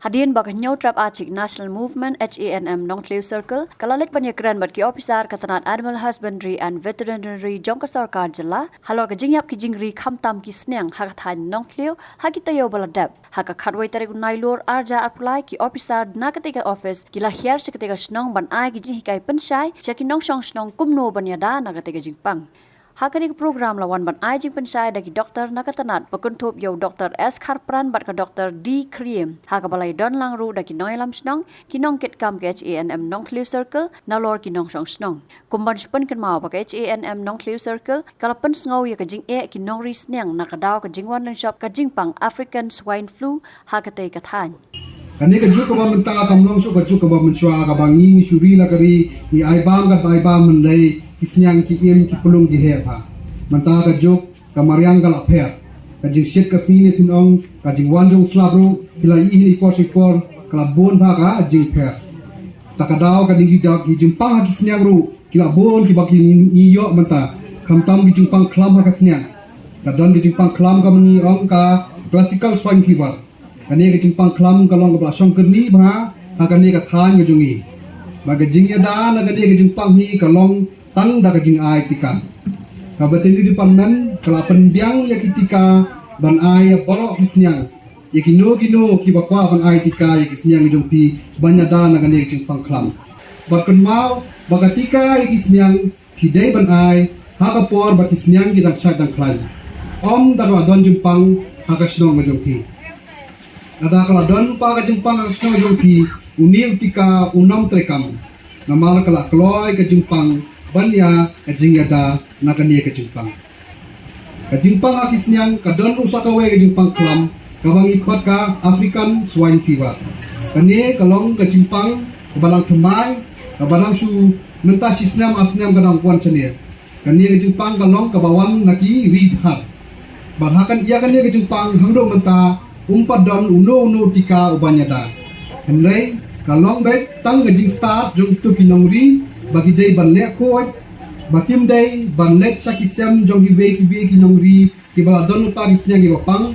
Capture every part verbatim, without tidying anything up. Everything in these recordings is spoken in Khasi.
Hadien ba ka Hynñiewtrep Achik National Movement, H A N M, Nongthliew Circle ka la leit ban ïakren bad ki ophisar ka tnat Animal Husbandry and Veterinary jong ka sorkar jylla halor ka jingïap ki jingri khamtam ki sniang ha ka thaiñ Nongthliew ha ki taïew ba la dep. Ha ka khatwei tarik u Nailur arhajar arphew lai, ki ophisar na katei ka ophis ki la hiar sha katei ka shnong ban ai ki jinghikai pynshai sha ki nongshong shnong kumno ban ïada na katei ka jingpang. Ha kane ka program la wan ban ai jingpynshai da ki doktor na ka tnat, ba kynthup ïa u Doktor S Kharpran bad ka Doktor D Khriem, ha kaba la ïadon lang ruh da ki nongïalam shnong, ki nongkitkam ka H A N M Nongthliew Circle, nalor ki nongshong shnong. Kum ban shu pynkynmaw ba ka H A N M Nongthliew Circle ka la pynsngew ïa ka jingeh ki nongri sniang na ka daw ka jingwan lynshop ka jingpang African Swine Flu ha katei ka thaiñ. Kane ka juk kaba mynta kam long shuh ka juk kaba mynshuwa, kaba ngi, ngi shu ri la ka ri, ngi ai bam ka ai bam, hynrei ki sniang ki im, ki plung ki heh bha. Mynta ka juk ka mariang ka la pher. Ka jingshit ka sngi ne phin ong, ka jingwan jong u slap ruh, ki la ïohi i por shi por, ka la bun bha ka jingpher. Ta ka daw ka dei ki daw ki jingpang ha ki sniang ruh ki la bun kiba ki ngi ïoh mynta. Khamtam ki jingpang khlam ha ka sniang. Ka don ki jingpang khlam kaba ngi ong ka classical swine fever. Kane ka jingpang khlam ka long kaba la shong kyrni bha ha kane ka thaiñ ka jong ngi. Ba ka jingïada na kane ka jingpang hi ka long tang da ka jingai tika. Ka veterinary department ka la pynbiang ïa ki tika ban ai ïa baroh ki sniang, ïa kino kino kiba kwah ban ai tika ïa ki sniang jong phi ban ïada na kane ka jingpang khlam. Bad kynmaw ba ka tika ïa ki sniang phi dei ban ai ha ka por ba ki sniang ki dang shait dang khlaiñ, ym da ka la don jingpang ha ka shnong ka jong phi. Lada ka la don pat ka jingpang ha ka shnong ka jong phi, une u tika unym treikam. Namar ka la kloi ka jingpang ban ïa ka jingïada na kane ka jingpang. Ka jingpang ha ki sniang ka don ruh sa kawei ka jingpang khlam kaba ngi khot ka African Swine Fever. Kane ka long ka jingpang kaba dang thymmai, kaba dang shu mynta shi snem ar snem ka dang wan shane. Kane ka jingpang ka long kaba wan na ki ri bhar. Bad ha kane, ïa kane ka jingpang hangto mynta um pat don uno uno tika uban ïada. Hynrei ka long beit tang ka jingstad jong kito ki nongri ba ki dei ban leh khuid, ba kim dei ban leit sha ki sem jong kiwei kiwei ki nongri kiba la don pat ki sniang kiba pang.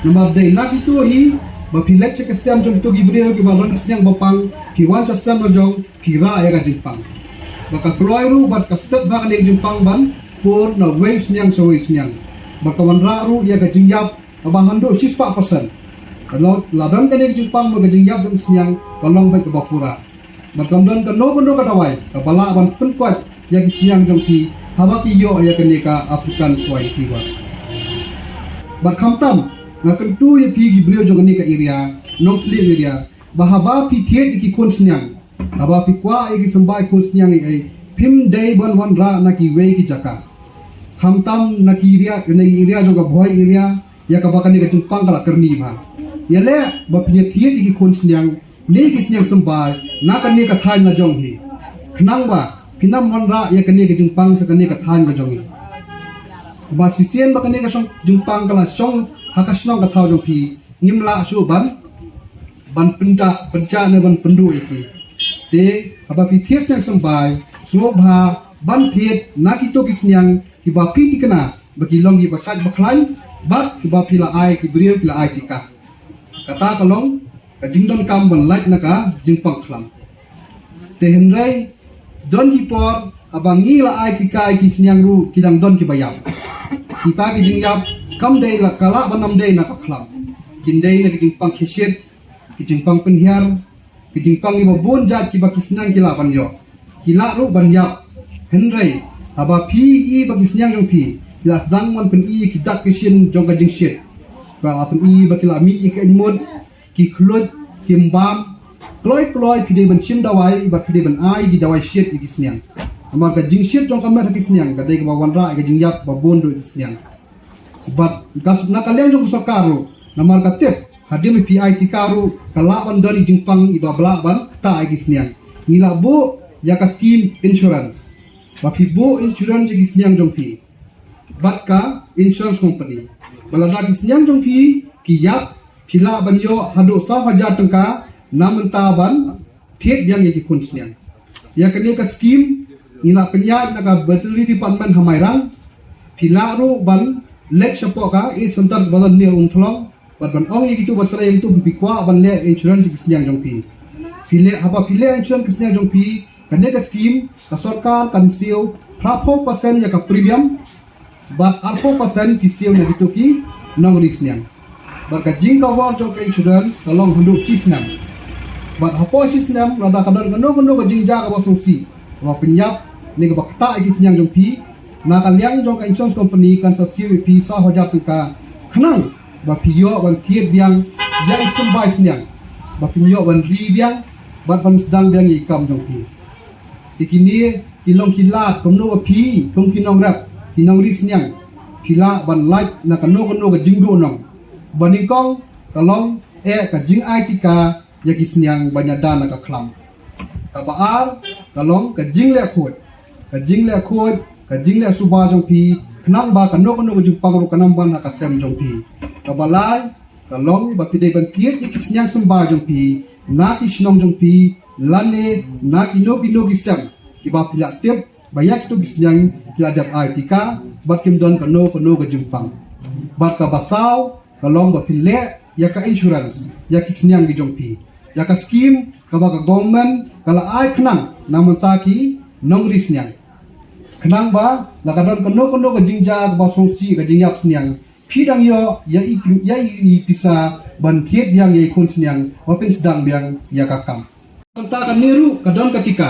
Namar dei na kito hi ba phi leit sha ki sem jong kito ki briew kiba don ki sniang ba pang, phi wan sha sem la jong phi rah ïa ka jingpang. Ba ka kloi ruh bad ka step ba kane ka jingpang ban pur na wei u sniang sha wei u sniang. Bad ka wanrah ruh ïa ka jingïap kaba hangto shispah percent. Ka long, la don kane ka jingpang bad ka jingïap jong u sniang ka long beit kaba pura. Bad kam don kano kano ka dawai kaba lah ban pynkoit ïa ki sniang jong phi haba phi ïoh ïa kane ka African Swine Fever. Bad khamtam nga kyntu ïa phi ki briew jong kane ka area, Nongthliew area, ba haba phi thied ïa ki khun sniang, haba phi kwah ïa ki symbai khun sniang ïa, phim dei ban wanrah na kiwei ki jaka. Khamtam na ki area, na ki area jong ka Bhoi area, ïa kaba kane ka jingpang ka la kyrni bha. Ïaleh ba phin ïa thied ïa ki khun sniang ne ki sniang symbai na kane ka thaiñ la jong hi, khnang ba phin ym wanrah ïa kane ka jingpang sha kane ka thaiñ ka jong hi. Ba shisien ba kane ka shong, jingpang ka la shong ha ka shnong ka thaw jong phi, ngim lah shuh ban, ban pynda, pynjah ne ban pynduh ïa ki. Te haba phi thied sniang symbai, sngewbha ban thied na kito ki sniang kiba phi thikna ba ki long kiba shait ba khlaiñ, bad kiba phi la ai, ki briew ki la ai tika. Kata ka long ka jingdonkam ban lait na ka jingpang khlam. Te hynrei don ki por haba ngi la ai tika ïa ki sniang ruh ki dang don kiba ïap. Kita ki jingïap kam dei la ka lah ban ym dei na ka khlam. Kin dei na ki jingpang khie shit, ki jingpang pynhiar, ki jingpang kiba bun jait kiba ki sniang ki lah ban ïoh. Ki lah ruh ban ïap. Hynrei haba phi ïohi ba ki sniang jong phi ki la sdang ban pyni ki dak ki shin jong ka jingshit, ba la pyni ba ki la mih ïa ki ainmut, ki khluit, kim bam, kloi kloi phi dei ban shim dawai bad phi dei ban ai ki dawai shit ïa ki sniang. Namar ka jingshit jong ka met ha ki sniang ka dei kaba wanrah ïa ka jingïap ba bun ruh ïa ki sniang. Bad ka s-, na ka liang jong ka sorkar ruh, namar ka tip hadien ba phi ai tika ruh ka lah ban don ïa ki jingpang iba lah ban ktah ïa ki sniang, ngi la buh ïa ka scheme insurance. Ba phi buh insurance ïa ki sniang jong phi bad ka insurance company, ba lada ki sniang jong phi ki ïap, phi lah ban ïoh haduh saw hajar tyngka na mynta ban thied biang ïa ki khun sniang. Ïa kane ka scheme ngi la pynïaid na ka Veterinary Department ha Mairang. Phi lah ruh ban leit shapoh ka Age Center ba don hangne ha Umthlong. Bad ban ong ïa kito ba trei ïa kito ba phi kwah ban leh insurance ïa ki sniang jong phi. Phi leh, haba phi leh insurance ki sniang jong phi, kane ka skim ka sorkar kan siew phra phew percent ïa ka premium, bad ar phew percent ki siew na kito ki nongri sniang. Bad ka jingcover jong ka insurance ka long hynriew shi snem. Bad hapoh shi snem, lada ka don kano kano ka jingjia kaba sngewsih, kaba pynïap ne kaba ktah ïa ki sniang jong phi, na ka liang jong ka insurance company kan sa siew ïa phi saw hajar tyngka khnang ba phi ïoh ban thied biang ïa i symbai sniang, ba phin ïoh ban ri biang bad ban sdang biang ïa i kam jong phi. Te kine ki long ki lad kumno ba phi kum ki nongrep, ki nongri sniang, phi lah ban lait na kano kano ka jingduhnong. Ba nyngkong ka long eh ka jingai tika ïa ki sniang ban ïada na ka khlam. Kaba ar ka long ka jingleh khuid, ka jingleh khuid, ka jingleh suba jong phi, khnang ba kano kano ka jingpang ruh kan ym ban ha ka sem jong phi. Kaba lai ka long ba phi dei ban thied ïa ki sniang symbai jong phi na ki shnong jong phi, lane na kino kino ki sem kiba phi la tip ba ïa kito ki sniang ki la dep ai tika bad kim don kano kano ka jingpang. Bad kaba saw ka long ba phin leh ïa ka insurance ïa ki sniang ki jong phi, ïa ka skim kaba ka government ka la ai khnang na bynta ki nongri sniang. Khnang ba lada ka don kano kano ka jingjia kaba sngewsih, ka jingïap sniang, phi dang ïoh ïa i, ïa i pisa ban thied biang ïa i khun sniang ba phin sdang biang ïa ka kam. Mynta kane ruh ka don ka tika.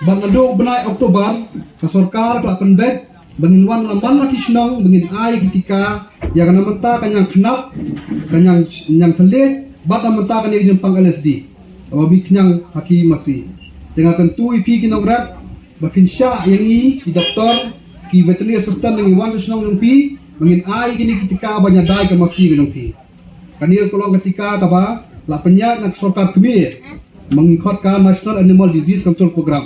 Bad naduh u bnai October ka sorkar ka la pynbeit ba ngin wan la man la ki shnong ba ngin ai ki tika ïa ka na mynta ka ñiang khnap, ka ñiang, ñiang thylliej, bad na mynta kane ka jingpang L S D, kaba phi khñiang ha ki masi. Te nga kyntu ïa phi ki nongrep ba phin shah ïa ngi ki doktor, ki veterinary assistant, ngi wan sha shnong jong phi ba ngin ai kine ki tika ban ïada ïa ka masi ka jong phi. Kane ka long ka tika kaba la pynïaid na ka sorkar kmie, ba ngi khot ka National Animal Disease Control Program.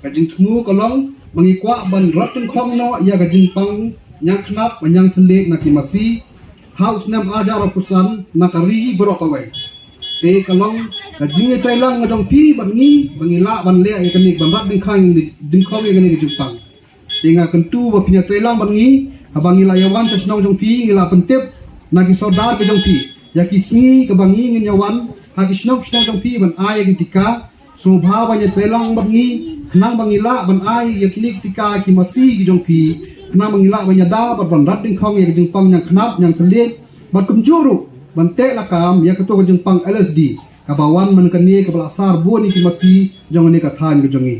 Ka jingthmu ka long ba ngi kwah ban rat dyngkhong noh ïa ka jingpang ñiang khnap bad ñiang thylliej na ki masi ha u snem ar hajar arphew san na ka ri baroh kawei. Te ka long ka jingïatreilang ka jong phi bad ngi ba ngi lah ban leh ïa kane, ban rat dyngkhong, dyngkhong ïa kane ka jingpang. Te nga kyntu ba phin ïatreilang bad ngi, haba ngi la ïawan sha shnong jong phi, ngi la pyntip na ki sordar ka jong phi ïa ki sngi kaba ngi ngin ïawan ha ki shnong shnong jong phi ban ai ïa ki tika. Sngewbha ban ïatreilang bad ngi khnang ba ngi lah ban ai ïa kine ki tika, ki masi ki jong phi, khnang ba ngi lah ban ïada bad ban rat dyngkhong ïa ka jingpang ñiang khnap ñiang thylliej, bad kumjuh ruh ban teh lakam ïa kato ka jingpang L S D kaba wan man kane kaba la sar bun ïa ki masi jong kane ka thaiñ ka jong ngi.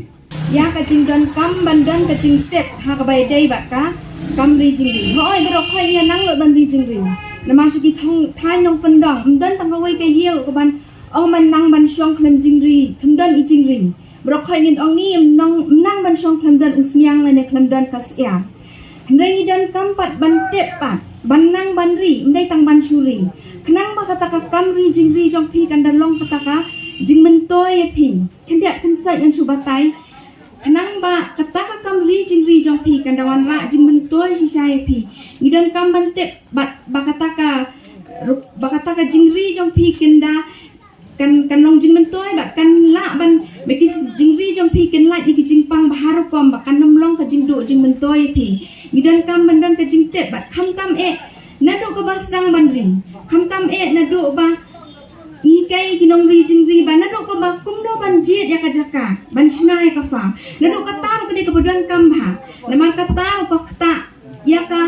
Ïa ka jingdonkam ban don ka jingtip ha kaba ïadei bad ka kam ri jingri. Hooid, baroh khoit ngi nang lut ban ri jingri. Namar sha ki thong, thaiñ nongkyndong ym don tang kawei ka ïew ka ban ong ban nang ban shong khlem jingri, khlem don i jingri. Baroh khoit ngin ong ngi ym nang, ym nang ban shong khlem don u sniang lane khlem don ka syiar. Hynrei ngi donkam pat ban tip pat ban nang ban ri, ym dei tang ban shu ri. Khnang ba kata ka kam ri jingri jong phi kan da long kata ka jingmyntoi ïa phi. Khyndiat khynsoit ngan shu batai. Khnang ba kata ka kam ri jingri jong phi kan da wanrah jingmyntoi shisha ïa phi. Ngi donkam ban tip ba, ba kata ka, ba kata ka jingri jong phi kan da, kan, kan long jingmyntoi bad kan lah ban, ba ki jingri jong phi kan lait ïa ki jingpang ba har rukom, ba kan ym long ka jingduh jingmyntoi ïa phi. Ngi donkam ban don ka jingtip bad khamtam eh naduh kaba sdang ban ri, khamtam eh naduh ba ngi hikai ki nongri jingri ba naduh kaba kumno ban jied ïa ka jaka ban shna ïa ka farm. Naduh kata ruh ka dei kaba donkam bha. Namar kata ruh ka ktah ïa ka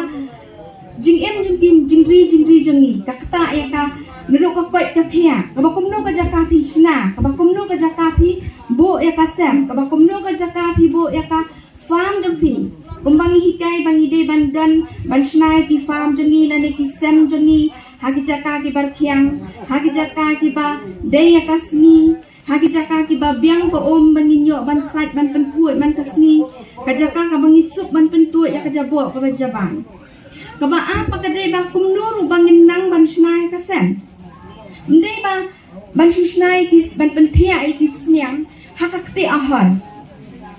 jingim jong ki jingri jingri jong ngi. Ka ktah ïa ka naduh ka koit ka khiah, kaba kumno ka jaka phi shna, kaba kumno ka jaka phi buh ïa ka sem, kaba kumno ka jaka phi buh ïa ka farm jong phi. Kumba ngi hikai ba ngi dei ban don, ban shna ïa ki farm jong ngi lane ki sem jong ngi ha ki jaka kiba rkhiang, ha ki jaka kiba dei ïa ka sngi, ha ki jaka kiba biang ka um ba ngin ïoh ban sait ban pyntuid man ka sngi, ka jaka kaba ngi suk ban pyntuid ïa ka jaboh kaba jaban. Kaba ar pat ka dei ba kumno ruh ba ngin nang ban shna ïa ka sem. Ym dei ba ban shu shna ïa ki, ban pynthiah ïa ki sniang ha ka ktieh ahor.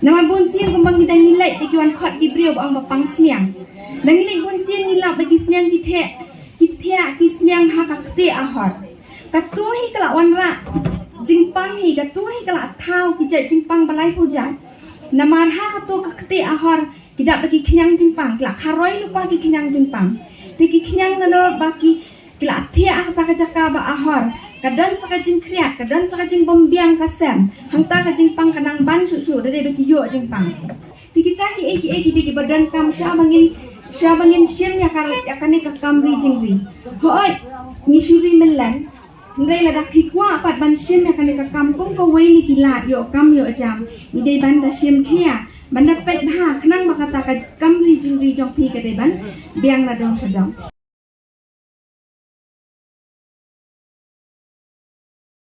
Namar bun sien kumba ngi dang ngi leit te ki wan khot ki briew ba ong ba pang sniang. Dang ngi leit bun sien ngi lap ba ki sniang ki thiah, ki thiah ki sniang ha ka ktieh ahor. Kato hi ka la wanrah jingpang hi, kato hi ka la thaw ki jait jingpang ba laiphew jait. Namar ha kato ka ktieh ahor ki dap ba ki khñiang jingpang, ki la kharoi lypa ki khñiang jingpang. Te ki khñiang nalor ba ki Ki la thiah ha kata ka jaka ba ahor, ka don sa ka jingkhriat, ka don sa ka jingbymbiang ka sem. Hangta ka jingpang ka nang ban shuh shuh, da dei ba ki ïoh jingpang. Te kita kiei kiei ki dei kiba donkam sha ba ngin, sha ba ngin shim ïa ka, ïa kane ka kam ri jingri. Hooid, ngi shu ri mynlen. Hynrei lada phi kwah pat ban shim ïa kane ka kam kum kawei na ki lad ïoh kam ïoh jam, ngi dei ban da shim khia, ban da peit bha khnang ba kata ka kam ri jingri jong phi ka dei ban biang na dong sha dong.